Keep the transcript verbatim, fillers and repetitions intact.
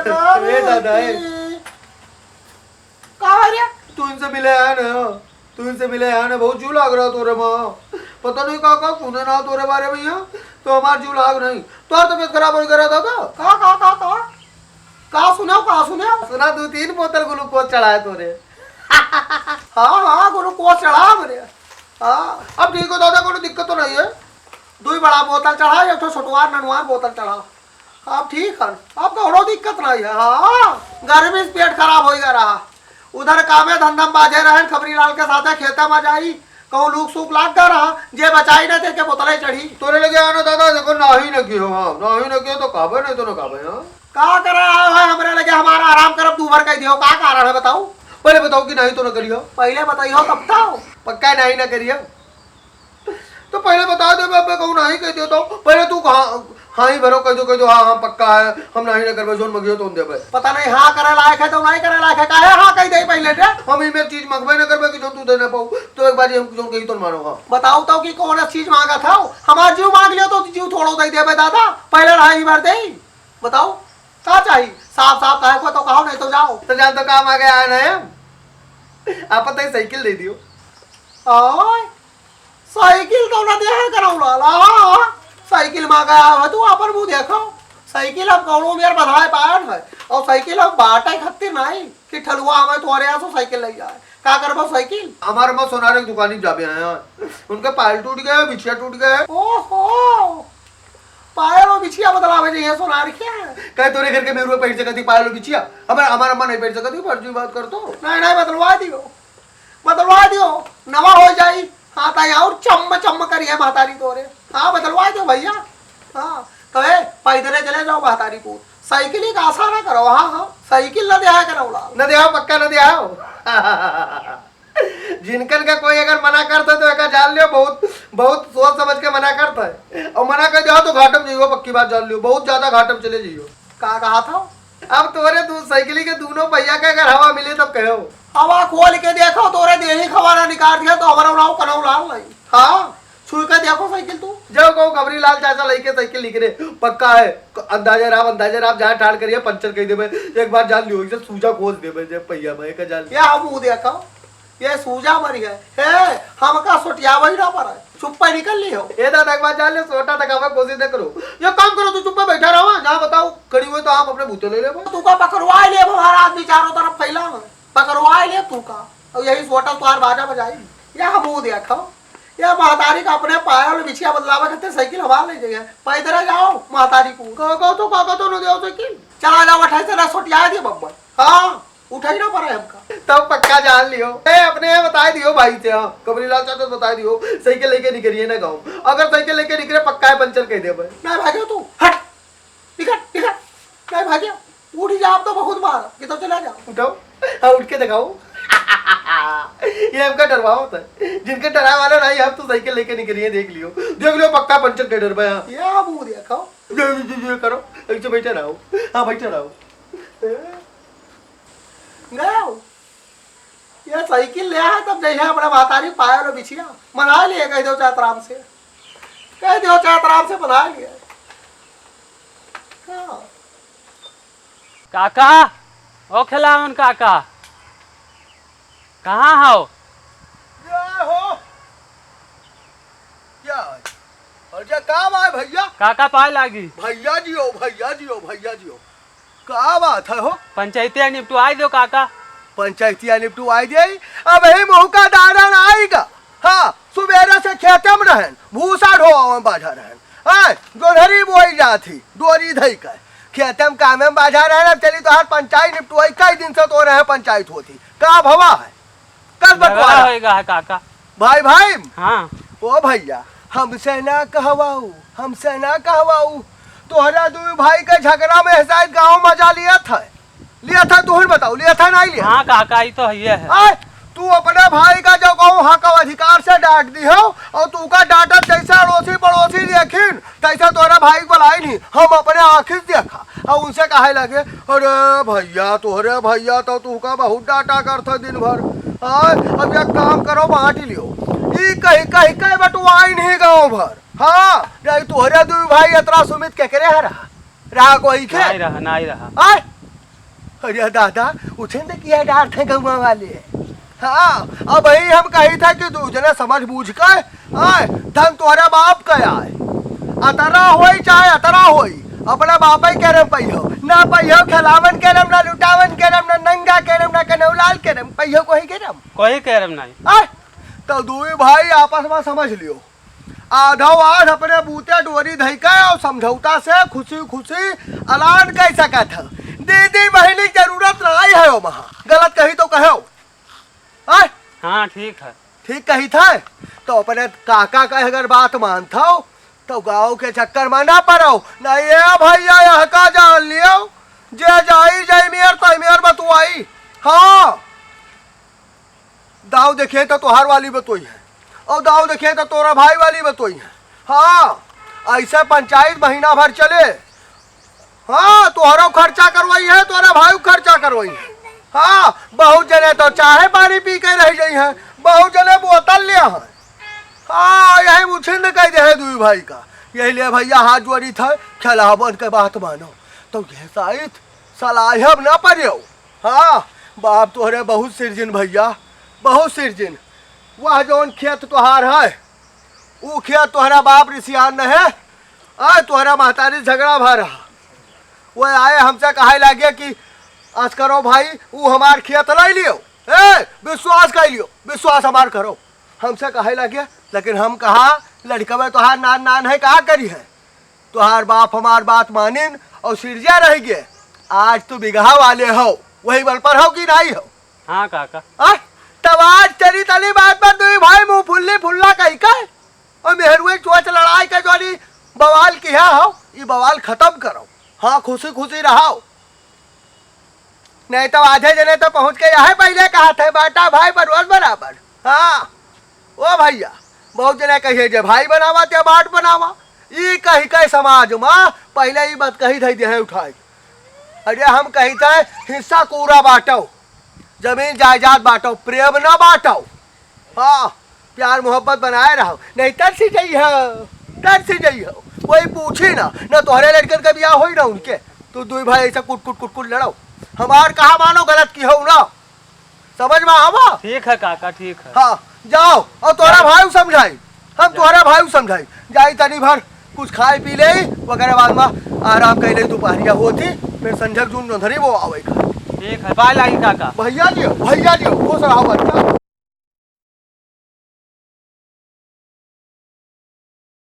ए दादा, ए। का हो रे? तू इनसे मिले आया ना, तू इनसे मिले आया ना, बहुत जीव लाग रहा तोरे माँ। पता नहीं का का सुने ना तोरे बारे में यहाँ, तो हमार जीव लाग नहीं। तोर तबीयत खराब हो गया दादा। का, का, का, का? का सुनाओ, का सुनाओ? सुना, दो तीन बोतल ग्लूकोज चढ़ाए तोरे। हाँ, हाँ, ग्लूकोज चढ़ा मेरे। हाँ, अब ठीक हो दादा, कोनो दिक्कत तो नहीं है। दो ही बड़ा बोतल चढ़ा, एक ठो छोटवार ननवार बोतल चढ़ा। अब ठीक है, अब कौनो दिक्कत नहीं है। हाँ, गर्मी से पेट खराब हो गया रहा। उधर कामे धंधा में बाझे रहन, खबरी लाल के साथे खेते में जाई, कहूँ लूक सूख लाग गया रहा, जे बचाई न देखे बोतले चढ़ी। तोरे लगे आना दादा, देखो नाही न कियो, हाँ, नाही न कियो तो कहबे नहीं तो न कहबे, हाँ। का करे आयो है हमरे लगे, हमारा आराम करब दू भर कह दियो, का कारण है बताओ? पहले बताओ कि नाही तो न करियो। पहले बताइयो तब तो। पक्का नाही न करियो। तो पहले बता दे, मैं, मैं कहूँ नाही कह दियो तो। पहले तू कहाँ, हाँ ही भरो, कह दो, कह दो, हाँ, हाँ, पक्का है, हम नाही न करबे, जोन मगियो तो देबे। पता नहीं हाँ करे लायक है तो नाही करे लायक है, काहे हाँ कह दे पहले रे? हम ई में चीज मंगबे न करबे कि जो तू दे न पाऊ। तो एक बार हम जोन कही तो मानो, हाँ। बताओ तो कि कौन चीज मांगा था? हमार जीव मांग लियो तो जीव थोड़ो दे देबे दादा, पहले ढाई भर दे। बताओ, का चाही? साफ साफ कहे को तो कहो, नहीं तो जाओ। तो जान तो काम आ गया है ना हम। आप पता ही साइकिल दे दियो। ओए, साइकिल तो ना दे है करौला ला। हाँ, साइकिल मांगा है तू, अपन मुंह देखो। साइकिल हम कौनो मेर बधाए पायन है। और साइकिल हम बाटे खातिर नहीं कि ठलुआ हमें तोरे यहाँ से साइकिल ले जाए। का करबो साइकिल? हमारे माँ सोनारे की दुकान जाबे हैं यार। उनका पायल टूट गया, बिछिया टूट गया। ओहो, पायल और बिछिया बदलावे जाइए सोनार क्या? कहे तोरे घर के मेरुआ पहन सकती पायल और बिछिया, हमारा, हमारा मन नहीं पहन सकती, फर्जी बात कर तो। नहीं, नहीं, बदलवा दियो, बदलवा दियो, नवा हो जाई। हाँ, ताई और चम्म चम्म करिए महतारी तोरे। हाँ, बदलवा दियो भैया। हाँ, तो ए, पैदले चले जाओ महतारी को, साइकिल का आशा ना करो। हाँ, हाँ, साइकिल ना दिया करो ला। न दिया, पक्का न दिया। जिनकन का कोई अगर मना करता है तो एका जान लियो, बहुत, बहुत सोच समझ के मना करता है। और मना कर दिया तो घाटम जाइयो, पक्की बात जान लियो, बहुत ज्यादा घाटम चले जाइयो। का कहा था? अब तोरे दू साइकिल के दोनों पहिया के अगर हवा मिले तब कहो। हवा खोल के देखो, तोरे देही खवाना निकाल दिया तो हमारा उड़ाओ कनौ लाल नहीं। हाँ, छुई के देखो साइकिल तू। जब कहूँ खबरी लाल चाचा लेके साइकिल निकले, पक्का है। अंदाजे राम, अंदाजे राम, जहाँ ठाड़ करिए पंचर कह देबे। एक बार जान लियो, इसे सूजा खोज देबे जे पहिया में, एक जान लियो। ये हम मुँह देखो, ये सूजा मरी है। हे, हमका सोटियावा ही ना पड़ा, चुप्पे निकल ली हो। ए दादा, एक बार जान लियो, सोटा तक आवे कोशिश न करो। ये काम करो, तू चुप्पे बैठा रहो, जहाँ बताओ खड़ी हुए तो आप अपने बूते ले ले। तू का पकड़वा ले, हमारा आदमी चारों तरफ फैला है, पकड़वा ले तू का। और यही सोटा तुहार बाजा बजाई। या मुँह देखो, या महतारी का अपने पायल बिछिया बदलावे खातिर साइकिल हवा ले जाइए। पैदल जाओ महतारी को। का, का तो, का, का तो न देओ साइकिल। चला जाओ, अठाईस से ना सोटिया दिए बब्बर। हाँ, उठाई ना पड़ा हमका। तब पक्का जान लियो। ए, अपने बता दियो भाई से, हाँ, कबरी लाल चाचा बता दियो, साइकिल लेके निकलिए ना गाँव। अगर साइकिल लेके निकले, पक्का है पंचर कह देबे। ना भागो तू, हट। निकल, निकल। नहीं भाग्य, उठ जा, आप तो बहुत मार, कि तो चला जाओ। उठाओ, हाँ, उठ के दिखाओ। ये हमका डरवाओ होता है। जिनके डरावे वाला नहीं, हम तो साइकिल लेके निकलिए, देख लियो। देख लियो, पक्का पंचर के डर में, हाँ। ये मुँह देखो। ये, ये, ये, ये करो, ऐसे बैठे रहो। हाँ, बैठे रहो। गयो। ये साइकिल ले आए, तब जइहे अपने महतारी पायल और बिछिया। मना लिए, कह दो चाहे आराम से। कह दो चाहे आराम से मना लिए। हाँ। काका, ओ खेलावन काका, कहाँ हो? क्या हो? क्या है? अरे का बात भैया? काका पाए लागी। भैया जी हो, भैया जी हो, भैया जी हो। का बात है हो? पंचायतिया निपटवाई दो काका। पंचायतिया निपटवाई दे, अब ही मौका दादा ना आएगा। हाँ, सुबेरे से खेते में रहन, भूसा ढोआवे बाझा रहन। हाँ, जोधरी बोई जात ही, डोरी धई के। खेते में कामे में बाझा रहन, अब चली तोहार पंचायत निपटवाई, कई दिन से तो रहे पंचायत होती। का भवा है? कल झगड़ा बंटवारा। होएगा है काका। भाई, भाई। हाँ। ओ भैया, हमसे ना कहवाऊ, हमसे ना कहवाऊ। तोहरा दुई भाई के झगड़ा में शायद गाँव मजा लिया था। लिया था, तू ही बताओ, लिया था, नहीं लिया? हाँ काका, ई तो हइये है। आय, तू अपने भाई का जो कहूँ हक और अधिकार से डांट दी हो, और तू का डांटत जैसे अड़ोसी पड़ोसी देखिन, तैसे तोहरे भाई को लाई नहीं, हम अपने आँखी से देखा। और उनसे कहे लगे, "अरे भैया, तोहरे भैया तो तू का बहुत डांटा करत है दिन भर। हाँ, अब एक काम करो, बांट लियो।" ई कही, कही, कही बटवाई नहीं गाँव भर। हाँ, नहीं तोहरे दुई भाई इतना सुमित केकरे है रहा? रहा कोई के? नहीं रहा, नहीं रहा। आय, अरे दादा, उठे न किया डार थे गौवा वाले। हाँ, अब यही हम कही था कि तू जना समझ बूझ के, आय, धन तोहरे बाप का आय। अतरा होई चाहे अतरा होई, अपना बापे के रम पइहो। ना पइहो खेलावन के रम, ना लुटावन के रम, ना नंगा के रम, ना कनौलाल के रम, पइहो कोही के रम। कोही के रम नहीं। आय, तो दुई भाई आपस में समझ लियो। आधो आध अपने बूते डोरी धइके और समझौता से खुशी खुशी अलान कइ सकत ह। दीदी बहिनी के जरूरत नाहीं है ओमा। गलत कही तो कहो। आय? हाँ, ठीक है। ठीक कही था। तो अपने काका का अगर बात मानत हो, तो गाँव के चक्कर में ना पड़ो। नहीं, ए भइया, यह का जान लियो, जे जाई जाई मेर तो मेर बतुआई। हाँ। दाव देखिए तो तोहार वाली बतोई है, और दाव देखिए तो तोरा भाई वाली बतोई है। हाँ, ऐसे पंचायत महीना भर चले। हाँ, तोहरो खर्चा करवाई है, तोरा भाई खर्चा करवाई है। हाँ, बहुत जने तो चाहे पानी पी के रह गई हैं, बहुत जने बोतल लिया है। हाँ, यही मुछिंद कह दे है दुई भाई का। यही लिए भइया हाथ जोड़ी था, खेलावन के बात मानो। तो यह साइत सलाह अब ना पड़ियो। हाँ, बाप तोहरे बहुत सिरजिन भइया, बहुत सिरजिन। वह जौन खेत तोहार है, ऊ खेत तोहरा बाप रिसियान न है। आय, तोहरा महतारी झगड़ा भा रहा। वह आए हमसे कहे लागे कि "अस करो भाई, ऊ हमार खेत ले लियो।" ए, विश्वास कर लियो, विश्वास हमार करो। हमसे कहे लागे, लेकिन हम कहा, "लड़कवे तोहार नान नान है, का करी है?" तोहार बाप हमार बात मानिन और सिरजा रह गए। आज तू बिगहा वाले हो, वही बल पर हो कि नहीं हो? हाँ काका। आ? तब आज तेरी तली बात पर दुई भाई मुंह फुल्ली फुल्ला कही के और मेहरुए चोच लड़ाई के जोनी बवाल किया हो, ये बवाल खत्म करो। हाँ, खुशी खुशी रहो। नहीं तो आधे जने तो पहुँच के यह पहले कहा थे, "बाटा भाई बरोबर बराबर।" हाँ, ओ भइया, बहुत जने कहिए, "जे भाई बनावा, ते बाट बनावा।" ई कही के समाज मा पहले ई बात कही धई दे है उठाई। अरे हम कही थे, हिस्सा पूरा बांटो, जमीन जायदाद बांटो, प्रेम ना बांटो। हाँ, प्यार मोहब्बत बनाए रहो, नहीं तरसी जाई हो, तरसी जाई हो। कोई पूछी ना, ना तोहरे लड़कन का बियाह होई ना उनके। तू दुई भाई ऐसा कुट कुट कुट कुट लड़ो, हमार कहा मानो, गलत की हो ना, समझ में आवा। ठीक है काका, ठीक है। हाँ, जाओ और तोहरा भाई समझाई, हम तोहरा भाई समझाई। जाई तनी भर कुछ खाए पी ले, वगैरह बाद में आराम कर ले, दोपहरिया होती, फिर संझक जून जोंधरी वो आवे का। ठीक है, बाय लागी काका। भैया जी हो, भैया जी हो, खुश रहो बच्चा।